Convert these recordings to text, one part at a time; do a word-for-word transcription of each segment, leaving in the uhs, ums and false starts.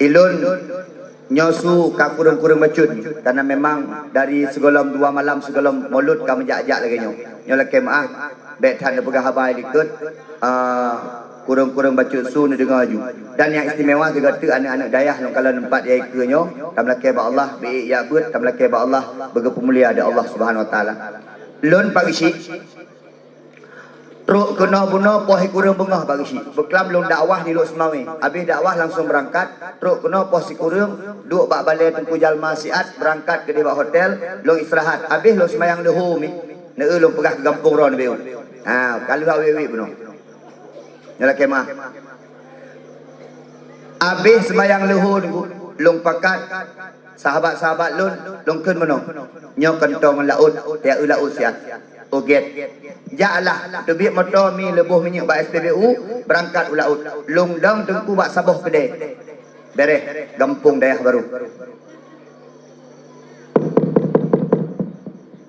Ilôn nyoe su ka kureueng-kureueng bacut, karena memang dari sigohlom dua malam sigohlom Molot ka meujak-jak lagée nyoe. Nyoe lakée meuáh, bék that neupeugah haba likot, ah, kureueng-kureueng bacut su neudeungoe ju. Dan nyang istimewa sigoe teuk aneuëk-aneuëk dayah lôn kalon teumpat yai keue nyoe, tameulakée bak Allah, beuék jak beuet, tameulakée bak Allah, beugeupeumulia di Allah Subhanahu Wa Taala. Lôn Pak Geuchik, trok keunoe bunoe poh kureueng beungoh Pak Geuchik. Beuklam lôn dakwah di Lhokseumawe. Habéh dakwah langsong beurangkat, trok keunoe poh sikureueng, duek bak balée Teungku Jalma siat, beurangkat keudeh bak hotel, lôn istirahat. Habéh lôn seumayang leuho mi, neu lôn peugah keu gampông droe neubeu. Ha, ka lheueh awék-wék bunoe. Nyoe lakée meuáh. Habéh seumayang leuho Teungku, lôn pakat sahabat-sahabat lôn, lôn kheun meunoe, nyoe keuntong laôt, tiek u laôt siat. Ugét. Jaklah, teubiet moto mi leuboh minyeuk bak S P B U, beurangkat u laôt. Lôn dong Teungku bak saboh keudée. Béréh, gampông dayah barô.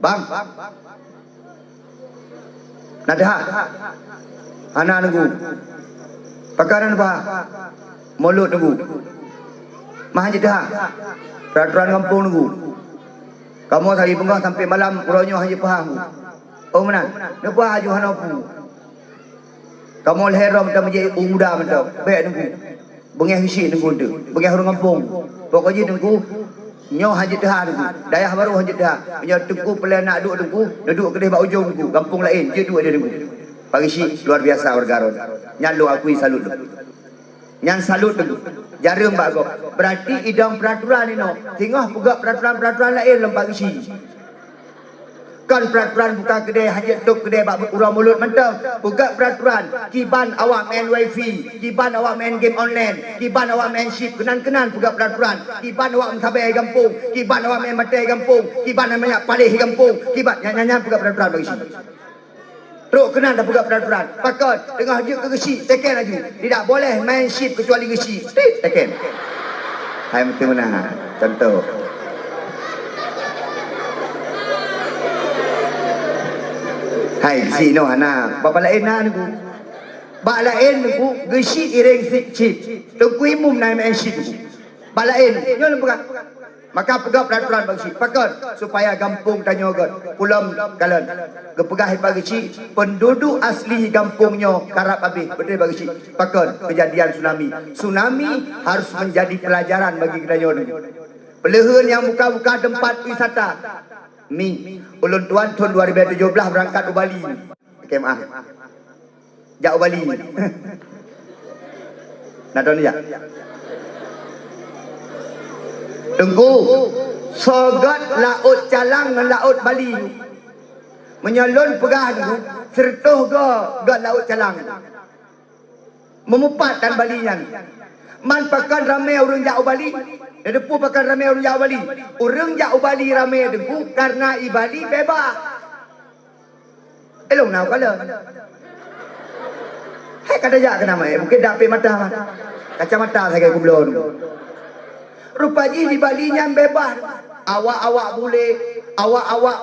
Bang. Na teuhah? Hana Teungku. Pakon hana teuhah? Molot Teungku. Mah jeuet teuhah? Peuraturan gampông Teungku. Kamoe sehari beungoh sampoe malam uroe nyoe hana paham Teungku. Oh meunan, neupeuhah aju hana peue. Kamoe lhée droe mantong meujeuet u muda mantong. Bék Teungku. Beungéh geuchik Teungku teuh. Beungéh ureuëng gampông. Pokok jih Teungku, nyoe hana jeuet teuhah Teungku. Dayah barô hana jeuet teuhah. Meunyoe Teungku peureulée nak duek Teungku, neuduek keudeh bak ujong Teungku. Gampông laén, jeuet duek deh Teungku. Pak Geuchik luar biasa warga droe. Nyan lôn akui salut lôn. Nyan salut Teungku. Jareueng bak gob. Berarti idong peuraturan inoe. Singoh peugét peuraturan-peuraturan laén lom Pak Geuchik. Kon peuraturan buka keudée hana jeuet tôb keudée bak uroe Molot mantong. Peugét peuraturan, kiban awak main wifi, kiban awak main game online, kiban awak main chip, keunan-keunan peugét peuraturan, kiban awak meusabe gampông, kiban awak main batée gampông, kiban awak manyak paléh gampông, kiban nyan-nyan peugét peuraturan Pak Geuchik. Trok keunan tapeugét peuraturan. Pakon, teungoh jeuet keu geuchik, teken laju. Tidak boleh main chip kecuali geuchik. Tit, teken. Hai meuteumeunan, contoh. Hai, geuchik nyoe hana. Bak laén na Teungku. Bak laén Teungku, geuchik iréng chip. Teungku Imum na main chip Teungku. Bak laén, nyoe lôn peugah. Maka peugah peuraturan Pak Geuchik. Pakon? Supaya gampông tanyoe gét. Pulom kalon. Geupeugah Pak Geuchik, penduduk asli gampông nyoe karab habéh. Beutôi Pak Geuchik? Pakon? Kejadian tsunami. Tsunami harus menjadi pelajaran bagi geutanyoe. Peuleuheuen nyang buka-buka teumpat wisata. Mi, ulôn tuan thon dua ribu tujoh belas beurangkat u Bali. K M A. Jak u Bali. Na droeneuh jak? Teungku, soe gét laôt Calang ngon laôt Bali. Meunyoe lôn peugah Teungku, sireutoh goe gét laôt Calang. Meumupat tan Bali nyan. Man pakon ramé ureuëng jak u Bali? Neuteupeue pakon ramé ureuëng jak u Bali? Ureuëng jak u Bali ramé Teungku kareuna i Bali beubaih. Elong na ukalon. Hai ka tajak keu nama, eh, mungkin dapet mata. Kacamata sagai kubloe Teungku. Rupa jih di Bali nyan beubaih. Awak-awak bule, awak-awak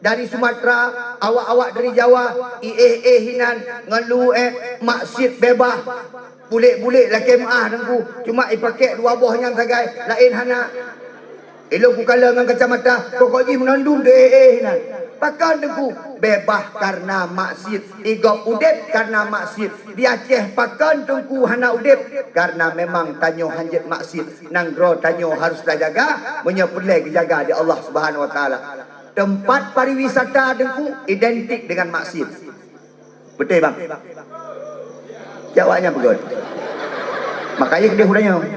dari Sumatera, awak-awak dari Jawa, i éh-éh inan ngon lu ék maksiet beubaih. Bulek-bulek lakée meuáh Teungku, cuma ipakék dua boh nyan sagai, laén hana. Ilôn kukalon ngon kacamata, pokok jih meunandum di éh-éh inan. Pakon Teungku? Beubaih kareuna maksiet. Igob udeb kareuna maksiet. Di Aceh pakon Teungku hana udeb? Kareuna memang tanyoe hanjeuet maksiet. Nanggroe tanyoe harus tajaga, meunyoe peureulée geujaga di Allah Subhanahu Wa Taala. Teumpat pariwisata Teungku identik dengan maksiet. Beutôi, Bang? Cak awaknyan peugah. Makajih keudeh udah nyoe.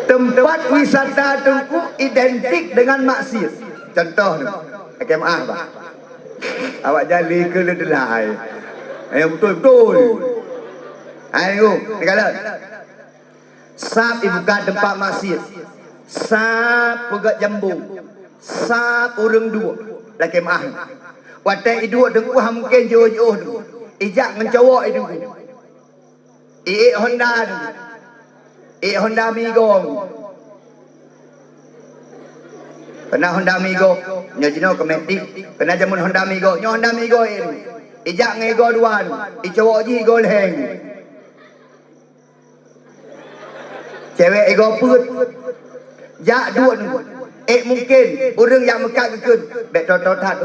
Teumpat wisata Teungku identik dengan maksiet. Contoh ni, K M A, Bang. Awak jadi ke le delai. Eh, beutôi, beutôi. Hai, Teungku, dikalon. Sab ibuka teumpat maksiet, sab peugét jambo, sab ureuëng duek lakée meuáh. Watée iduek Teungku hana mungken jiôh-jiôh Teungku. Ijak ngon cowok i Teungku. Iék Honda Teungku. Iék Honda Migo Teungku. Keunan Honda Migo, nyoe jinoe keu matic. Keunan jameun Honda Migo, nyoe Honda Migo iék Teungku. Ijak ngon igo dua Teungku. Icowok jih igo lhée Teungku. Cewek igoe peuet. Jak duek nunggu. Eh, mungken ureuëng nyang meukat geukheun, bék toe-toe that.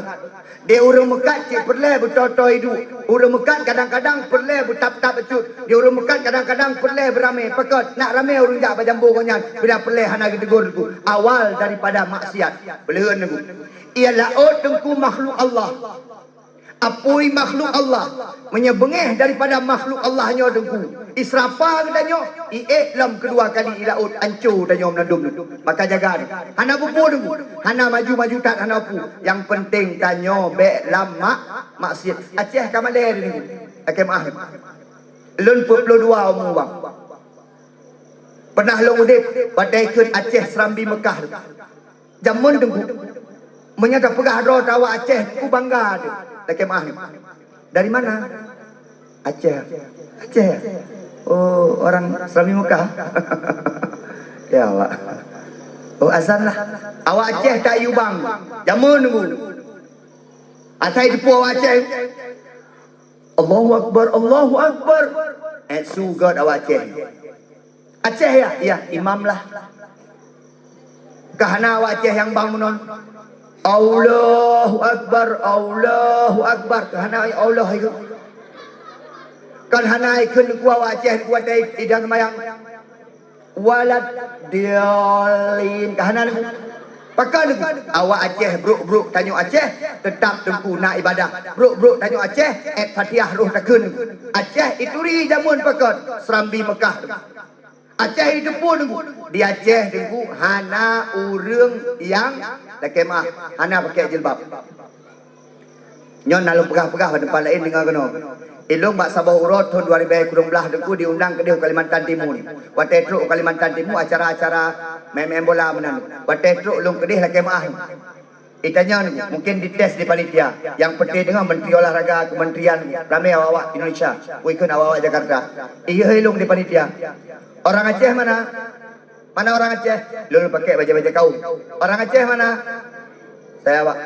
Di ureuëng meukat cit peureulée beutoe-toe iduek. Ureuëng meukat kadang-kadang peureulée beutap-tap bacut. Di ureuëng meukat kadang-kadang peureulée beuramé. Pakon nak ramé ureuëng jak bak jambo gobnyan, bila peureulée hana geutegur nunggu. Awal daripada maksiat. Peuleuheuen nunggu. Ia laôt teungku makhluk Allah. Apui makhluk Allah, meunyoe beungéh daripada makhluk Allah nyoe teungku, Israfil geutanyoe, iék lom keudua kali i laôt, anco tanyoe meunandum. Maka jaga ni. Hana bubu teungku, hana maju-maju that, hana pu. Nyang penting tanyoe bék lam mak-, maksiat. Aceh ka malée teungku. Lakée meuáh. Lôn peuet ploh dua umu bang. Pernah lôn udeb, watée kheun Aceh Serambi Mekah. Jameun teungku, meunyoe tapeugah droe awak Aceh, teungku bangga teuh. Lakée meuáh nyoe. Dari mana? Aceh. Aceh. Oh, orang Serambi Mekah. Ya Allah. Oh, azan lah. Awak Aceh tak yubang. Jameun teungku. Asai teupeu awak Aceh. Allahu Akbar, Allahu Akbar. Eh, su göt awak Aceh. Aceh ya? Ya, imam lah. Kah hana awak Aceh nyang bang meunan. Allahu Akbar, Allahu Akbar. Kah hana Allah itu. Kan hana ikut ku awak Aceh ku ada idang mayang. Walad dialin. Kah hana niku. Pakon niku? Awak Aceh, brok-brok tanyoe Aceh, tetap teungku na ibadah. Brok-brok tanyoe Aceh, et Fatihah roh takheun. Aceh ituri jameun pakon, Serambi Mekah. Aceh itu pun teungku. Di Aceh teungku hana ureuëng nyang lakée meuáh, hana pakai jilbab. Nyoe na lôn peugah-peugah bak teumpat laén deungoe keunoe. Ilôn bak saboh uroe thon dua ribèe kureueng blaih teungku diundang keudeh u Kalimantan Timur. Watée trok u Kalimantan Timur acara-acara main-main bola meunan. Watée trok lôn keudeh lakée meuáh. Itanyong mungkin dites di panitia. Nyang penting deungoe menteri olahraga, kementerian ramé awak-awak Indonesia. Ku ikut awak-awak Jakarta. Iya ilôn di panitia. Orang Aceh mana? Mana orang Aceh? Lôn pakai bajée-bajée kaum. Orang Aceh mana? Saya, Pak.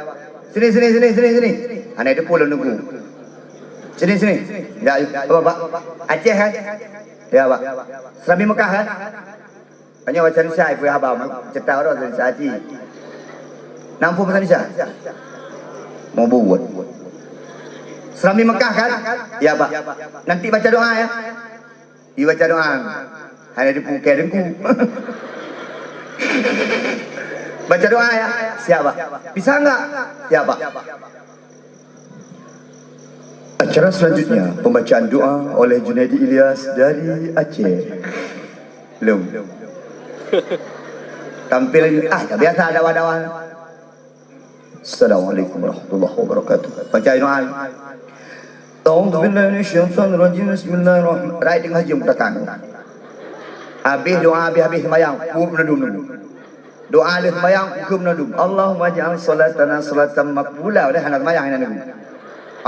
Sini, sini, sini, sini, sini. Aneuk itu pulang nunggu. Sini, sini. Ya, apa, Pak? Aceh kan? Ya, Pak. Serambi Mekah kan? Hanya baca Indonesia, ibu abang cerita orang Indonesia haji. Nampu bahasa Indonesia? Mau buat. Serambi Mekah kan? Ya, Pak. Nanti baca doa ya. Ibaca doa. Hana dipukai dengku. Baca doa ya. Siap, Pak. Bisa enggak? Siap, Pak. Acara selanjutnya, pembacaan doa oleh Junaidi Ilyas dari Aceh. Lom. Tampil lagi. Ah, tak biasa ada wadah. Assalamualaikum warahmatullahi wabarakatuh. Baca doa. A'udzubillahi minasyaitonirrajim. Bismillahirrahmanirrahim. Rai tengah jam takang. Habis doa, habis-habis sembahyang, kup nadum dulu. Doa lheueh sembahyang, kup nadum. Allahumma ja'al salatana salatan maqbula. Dah hana sembahyang hana dulu.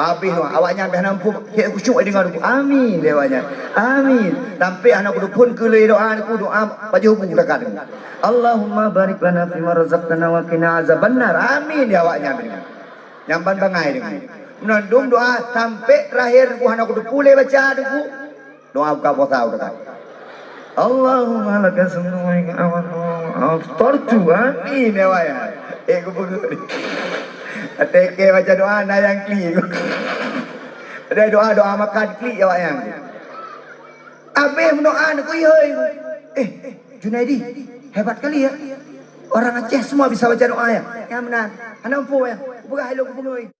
Habis doa, awaknyan habis hana muphom, cek khusyuk deungon aku. Amin, dia awaknyan. Amin. Sampai hana kudephon keu lé doa aku, doa pajoh bu dekat. Allahumma barik lana fima razaqtana wa qina azabannar. Amin, dia awaknyan. Nyang ban bangai deungon. Meunan dum doa sampai terakhir aku hana kudephon lé baca aku. Doa buka puasa dekat. Allahumma laka sumtu wa laka amantu wa aftartu. Amin, dia awaknyan. Eh, kupeugah. Até ke baca doa, na nyang klik. Ada doa, doa makan klik awaknyan. Habis berdoa, nak kuih, hoi. Eh, Junaidi, hebat kali ya. Orang Aceh semua bisa baca doa ya. Ya benar. Hana muphom ya. Kupeugah ilôn kupeugah.